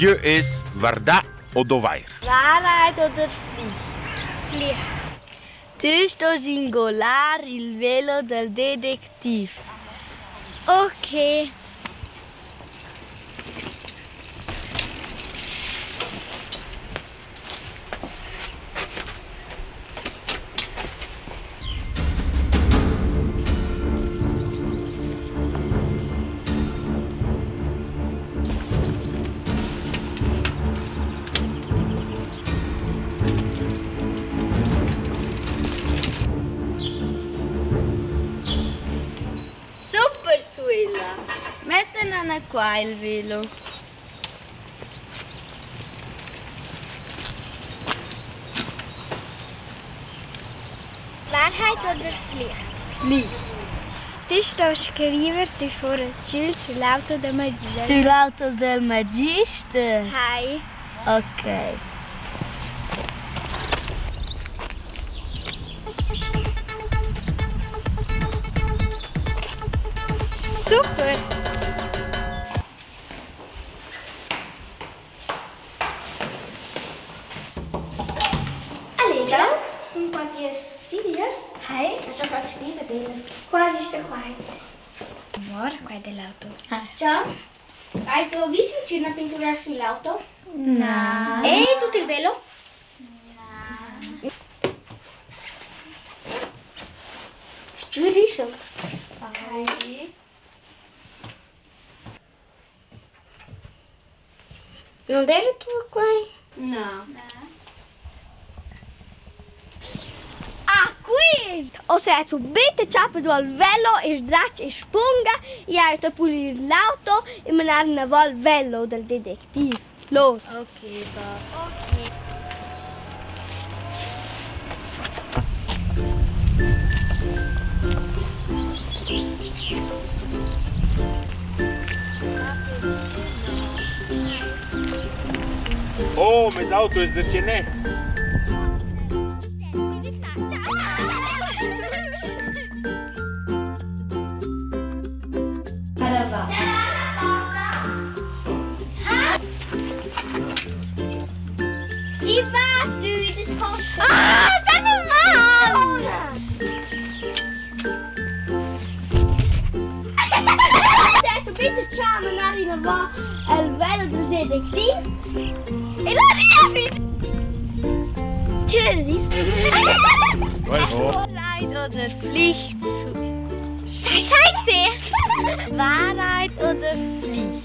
lieu es vardà o dovair. Wahrheit oder Pflicht? Pflicht. Tü stost ingolar il velo dal dedectiv. Okay. Super, Suella! Mettan ana qua il velo. Wahrheit oder Pflicht? Pflicht. Ti stost scriver ti fora tschül sull'auto da magister. Sull'auto del magister? Hai. Okay. Super! Allegra, sun qua tias figlias? Hai. Lascia far finir adesso. Quasi sta qua. Guarda qua dell'auto. Ah. Ciao. Hai tu visto c'è una pittura sull'auto? Na. E tutto il velo? Na. Stürische. Okay. Non era tu qua? No. Ah, qui! O sea, tu bitte ciappa du al velo e sdraccia e spunga e hai te pulir l'auto e menar una vol velo del detectiv. Los! Okay, va. Ok. Oh, mes auto es darcheu net. Chi va tü Ah, serve mal! Certo, bitte ciao, menar in va al velo del detectiv. E la riavi! C'era da dir? Wahrheit oder Pflicht? Scheiße! Wahrheit oder Pflicht?